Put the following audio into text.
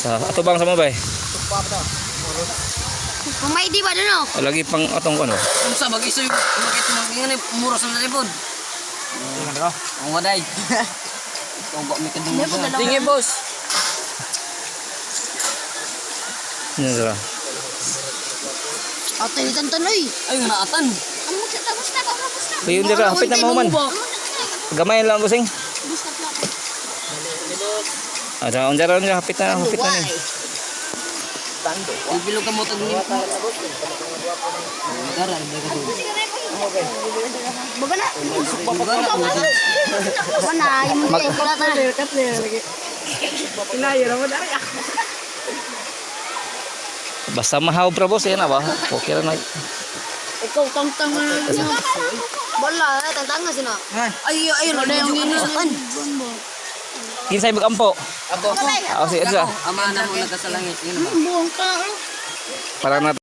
Sa atubang sa mo bay. Pamay di ba doon, oh? O, lagi pang atong kuno. Unsa bag isoy bakit mo ngani muro sa talipod? Ang waday. Kung ba may kadungog. Tingi, boss. Yan sila. Atay tantan oy. Ay, naatan. Ang magsa tapos na tapos na. Ayun dira, hapit na mahuman. Gamay lang, busing. Basta na. Ah, da unja ra unja hapit na ni. Pilo ka mo tag ni. Gara, hindi ka doon. Baga na. Baga na, yung mga kulata na. Basta mahaw bra boss yan ba? Okay ra na. Ikaw tangtang na. Wala, tangtang na sino. Ay, ay, ano yung ginaan? Kinsay magampo? Ako. Ah, si Edza. Ama na mo nagkasalangit. Yun ba? Buong ka. Para na